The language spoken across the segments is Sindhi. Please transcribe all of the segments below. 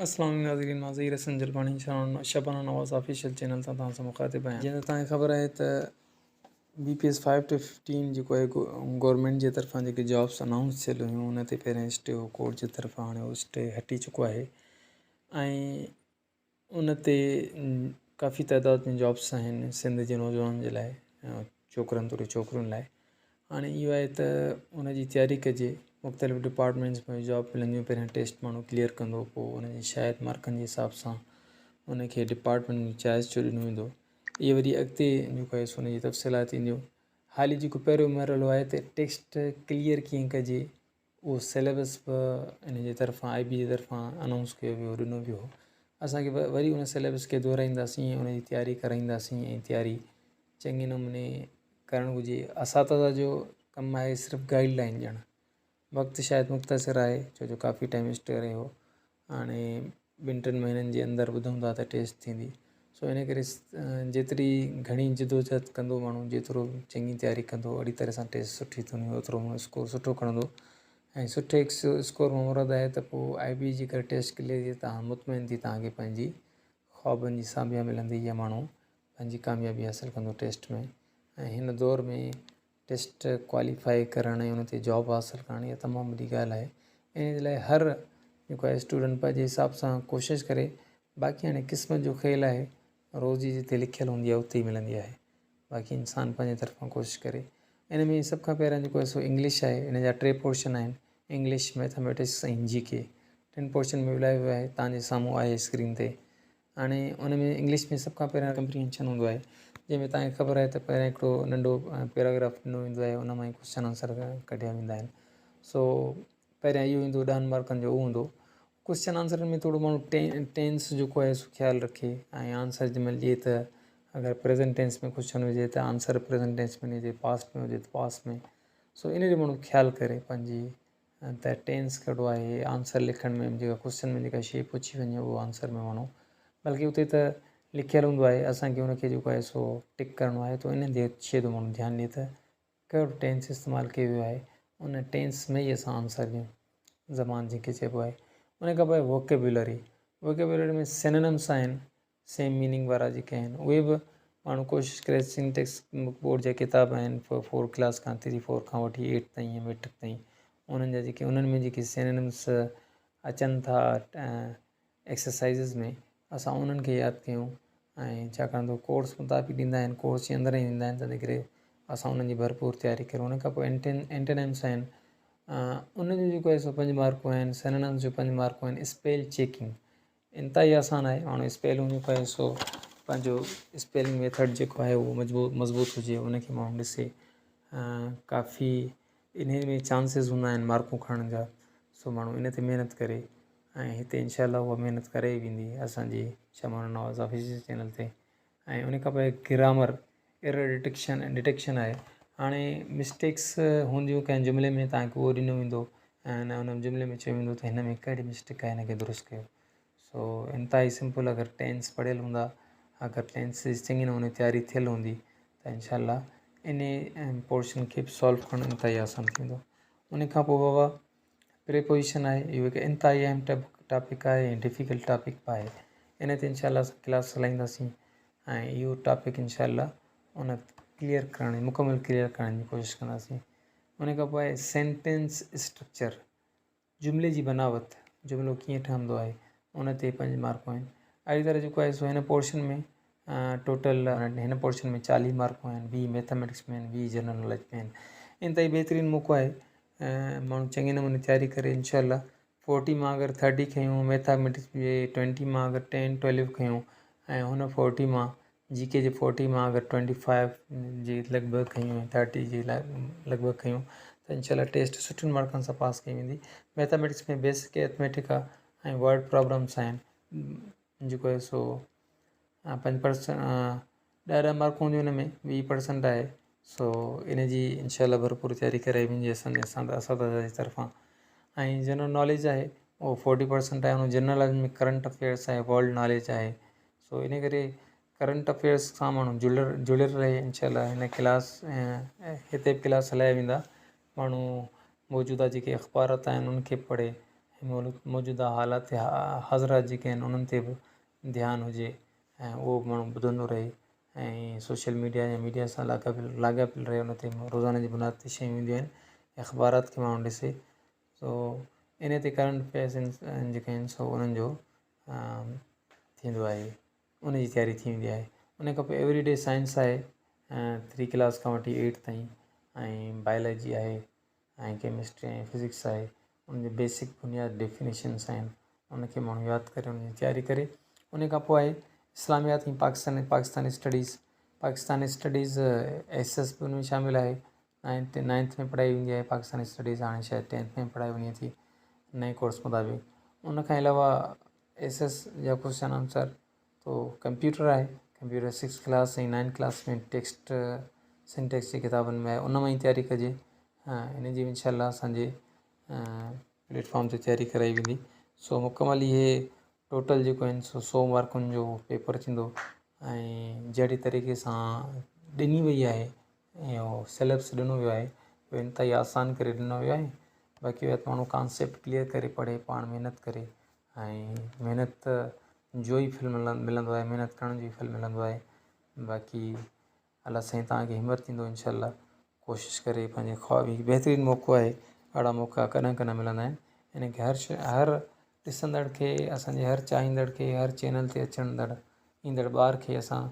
السلام عليڪم ناظرين مان ظهير حسن جلباڻي شبانه نواز آفيشل چينل تان توهان سان مخاطب آهيان. جيئن ته توهان کي خبر آهي ته بي پي ايس فائيو ٽو 15 جيڪو آهي گورنمينٽ جي طرفان جيڪي جابس انائونس ٿيل هيون ان تي پهريان اسٽي هو ڪورٽ جي طرفان هاڻي اهو اسٽي هٽي چڪو آهي ۽ ان تي ڪافي تعداد ۾ جابس آهن سنڌ جي نوجوانن جي لاء ڇوڪرن توڙي ڇوڪرين لاء هاڻي اهو آهي ته ان جي تياري ڪجي مختلف ڊپارٽمينٽس ۾ جاب ملنديون پهريان ٽيسٽ ماڻهو ڪليئر ڪندو پوء ان جي شايد مارڪن جي حساب سان ان کي ڊپارٽمينٽ ۾ چوائس جو ڏنو ويندو اهي وري اڳتي جيڪو آهي سو ان جي تفصيلات اينديون حالي جيڪو پهريون مرحلو آهي ته ٽيسٽ ڪليئر ڪيئن ڪجي اهو سليبس به ان جي طرفان آء بي جي طرفان انائونس ڪيو ويو ڏنو ويو هو اسان کي وري ان سليبس کي دهرائينداسين ۽ ان جي تياري ڪرائينداسين ۽ تياري چڱي نموني ڪرڻ گهرجي اساتذه جو ڪم آهي صرف گائيڊ لائن ڏيڻ وقت شايد مختصر آهي ڇو جو ڪافي ٽائيم اسٽي رهيو هاڻي ٻن ٽن مهينن جي اندر ٻڌون ٿا ته ٽيسٽ ٿيندي سو ان ڪري جيتري گهڻي جدوجهد ڪندو ماڻهو جيترو چڱي تياري ڪندو اهڙي طرح سان ٽيسٽ سٺي ٿيندي اوترو ماڻهو اسڪور سٺو کڻندو ۽ سٺي اسڪور مان مراد آهي ته پوء آء بي جي ڪري ٽيسٽ ڪليئر ٿي تان مطمئن ٿي تان کي پنهنجي خوابن جي ساڀيان ملندي يا ماڻهو پنهنجي ڪاميابي حاصل ڪندو ٽيسٽ ۾ ۽ هن دور ۾ ٽيسٽ ڪواليفائي ڪرڻ ۽ ان تي جاب حاصل ڪرڻ اها تمام وڏي ڳالهه آهي ان جي لاء هر جيڪو آهي اسٽوڊنٽ پنهنجي حساب سان ڪوشش ڪري باقي هاڻي قسمت جو کيل آهي روزي جتي لکيل هوندي آهي اتي ئي ملندي آهي باقي انسان پنهنجي طرفان ڪوشش ڪري ان ۾ سڀ کان پهريان جيڪو آهي سو انگلش آهي ان جا ٽي پورشن آهن انگلش ميٿاميٽڪس ۽ جي ڪي ٽن پورشن ۾ ورهايو ويو آهي تان جي سامهون آهي اسڪرين تي هاڻي ان ۾ انگلش ۾ سڀ کان پهريان ڪمپريهنشن هوندو آهي جنهن ۾ توهان کي خبر آهي ته پهريان هڪڙو ننڍو پيراگراف ڏنو ويندو آهي ان مان ئي ڪوشچن آنسر ڪڍيا ويندا آهن سو پهريان اهو ايندو ڏهن مارڪن جو اهو هوندو ڪوشچن آنسر ۾ ٿورو ماڻهو ٽينس جيڪو آهي سو خيال رکي ۽ آنسر جنهن مهل ڏئي ته اگر پريزنٽ ٽينس ۾ ڪوشچن هجي ته آنسر پريزنٽ ٽينس ۾ ڏجي پاسٽ ۾ هجي ته پاسٽ ۾ سو ان جو ماڻهو خيال ڪري پنهنجي ته ٽينس ڪهڙو آهي آنسر لکڻ ۾ جيڪا ڪوشچن ۾ جيڪا شي پڇي وڃي اهو آنسر ۾ ماڻهو بلڪه اتي ته لکيل هوندو آهي اسانکي ان کي جيڪو آهي سو ٽڪ ڪرڻو آهي ته ان شي تي ماڻهو ڌيان ڏي ته ڪهڙو ٽينس استعمال ڪيو ويو آهي ان ٽينس ۾ ئي اسان آنسر ڏيون زبان جنهن کي چئبو آهي ان کان پوء ووڪيبولري ووڪيبولري ۾ سينونمس آهن سيم ميننگ وارا جيڪي آهن اهي به ماڻهو ڪوشش ڪري سنڌ ٽيڪسٽ بڪ بورڊ جا ڪتاب آهن فور ڪلاس کان ٿري فور کان وٺي ايٽ تائين يا ميٽرڪ تائين انهن جا جيڪي انهن ۾ جيڪي سينونمس اچن ٿا ايڪسرسائزز ۾ اسان انهن کي ياد ڪيون ۽ ڇاڪاڻ ته ڪورس مطابق ڏيندا آهن ڪورس جي اندر ئي ايندا آهن تنهن ڪري اسان انهن جي ڀرپور تياري ڪريون ان کان پوء اينٽينمس آهن ان جو جيڪو آهي سو پنج مارڪون آهن سينونمس جو پنج مارڪون آهن اسپيل چيڪنگ انتهائي آسان آهي ماڻهو اسپيلنگ جو پئي سو پنهنجو اسپيلنگ ميٿڊ جيڪو آهي اهو مضبوط مضبوط هجي ان کي ماڻهو ڏسي ڪافي انهي ۾ چانسز هوندا آهن مارڪون کڻڻ جا سو ماڻهو ان تي محنت ڪري ۽ هتي انشاء الله اها محنت ڪري ويندي اسانجي شمع نواز آفيشل چينل تي ۽ ان کان پوء گرامر ايرر ڊٽيڪشن ڊٽيڪشن آهي هاڻي مسٽيڪس هونديون ڪنهن جملي ۾ توهان کي اهو ڏنو ويندو ۽ ان جملي ۾ چيو ويندو ته هن ۾ ڪهڙي مسٽيڪ آهي هن کي درست ڪيو سو انتهائي سمپل اگر ٽينس پڙهيل هوندا اگر ٽينس جي چڱي نموني تياري ٿيل هوندي ته انشاء الله ان پورشن کي به سالو ڪرڻ انتهائي آسان ٿي ويندو ان کان پوء بابا پريپوزيشن آهي اهو هڪ انتهائي اهم ٽاپڪ آهي ۽ ڊفيڪلٽ ٽاپڪ به آهي ان تي انشاء الله اسان ڪلاس هلائينداسين ۽ اهو ٽاپڪ انشاء الله ان ڪليئر ڪرڻ جي مڪمل ڪليئر ڪرڻ جي ڪوشش ڪنداسين ان کان پوء آهي سينٽينس اسٽرڪچر جملي جي بناوت جملو ڪيئن ٺهندو آهي ان تي پنج مارڪون آهن اهڙي طرح جيڪو آهي سو هن پورشن ۾ ٽوٽل هن پورشن ۾ 40 مارڪون آهن 20 ميٿاميٽڪس ۾ آهن 20 جنرل ناليج ۾ آهن انتهائي بهترين موقعو آهي ماڻهو چڱي نموني تياري ڪري انشاء الله فورٽي مان اگر ٿرٽي کنيون ميٿاميٽڪس جي ٽوئنٽي مان اگر ٽين ٽويلو کنيون ۽ هن فورٽي مان جي ڪي جي فورٽي مان اگر ٽوئنٽي فائيو جي لڳ ڀڳ کنيون ۽ ٿرٽي جي لڳ ڀڳ کنيون ته انشاء الله ٽيسٽ سٺن مارڪن سان پاس ڪئي ويندي ميٿاميٽڪس ۾ بيسڪ ارٿميٽڪ آهي ۽ ورڊ پرابلمس آهن جيڪو آهي سو پنج پرسنٽ ڏهه ڏهه مارڪون هونديون ان ۾ 20 پرسنٽ آهي سو ان جي انشاء الله ڀرپور تياري ڪرائي ويندي اسان جي اسان اساتذه جي طرفان ۽ جنرل ناليج آهي اهو 40 پرسنٽ آهي in general knowledge ۾ current affairs آهي ورلڊ ناليج آهي سو ان ڪري ڪرنٽ افيئرس سان ماڻهو جڙيل جڙيل رهي انشاء الله هن ڪلاس هتي به ڪلاس هلايا ويندا ماڻهو موجوده جيڪي اخبارات آهن ان کي پڙهي ۽ موجوده حالات حاضره جيڪي آهن انهن تي به ڌيان هجي ۽ اهو به ماڻهو ٻڌندو رهي ۽ سوشل ميڊيا يا ميڊيا سان لاڳاپيل رهي ان تي روزاني جي بنياد تي شيون اينديون آهن اخبارات کي ماڻهو ڏسي سو ان تي ڪرنٽ افيئرس جيڪي آهن سو انهن جو ٿيندو آهي ان جي تياري ٿي ويندي آهي ان کان پوء ايوري ڊي سائنس آهي ٿري ڪلاس کان وٺي ايٽ تائين ۽ بايولاجي آهي ۽ ڪيمسٽري ۽ فزڪس آهي ان جي بيسڪ بنياد ڊيفينيشنس آهن ان کي ماڻهو ياد ڪري ان جي تياري ڪري ان کان پوء آهي اسلاميات ۽ Pakistan Pakistan studies Pakistan studies S S به ان ۾ شامل آهي نائنٿ نائنٿ ۾ پڙهائي ويندي آهي پاڪستان اسٽڊيز هاڻي شايد ٽينٿ ۾ پڙهائي وڃي ٿي نئين ڪورس مطابق ان کان علاوه ايس ايس جا ڪوشچن آنسر تو ڪمپيوٽر آهي computer six class ۽ nine class ۾ text syntax جي ڪتابن ۾ آهي ان مان ئي تياري ڪجي ان جي انشاء الله اسانجي پليٽ فارم تي تياري ڪرائي ويندي سو مڪمل اهي ٽوٽل جيڪو آهن سو سو مارڪن جو پيپر ٿيندو ۽ جهڙي طريقي سان ڏني وئي آهي ۽ اهو سليبس ڏنو ويو آهي اهو انتهائي آسان ڪري ڏنو ويو آهي باقي اهو ماڻهو ڪانسيپٽ ڪليئر ڪري پڙهي پاڻ محنت ڪري ۽ محنت جو ئي ڦل ملندو آهي محنت ڪرڻ جو ئي ڦل ملندو آهي باقي الله سائين توهان کي همت ڏيندو انشاء الله ڪوشش ڪري پنهنجي خواب هي بهترين موقعو آهي اهڙا موقعا ڪڏهن ڪڏهن ملندا آهن ان کي هر شي هر ڏسندڙ کي اسانجي هر چاهيندڙ کي هر چينل تي اچندڙ ايندڙ ٻار کي اسان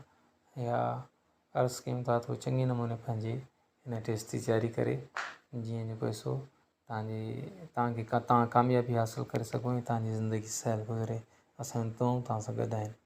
اها عرض ڪيون ٿا ته چڱي نموني پنهنجي هن ٽيسٽ جي تياري ڪري جيئن جيڪو سو توهان جي توهان کي توهان ڪاميابي حاصل ڪري سگهو ۽ توهان جي زندگي سهل گذري اسان جون دعائون توهان سان گڏ آهن.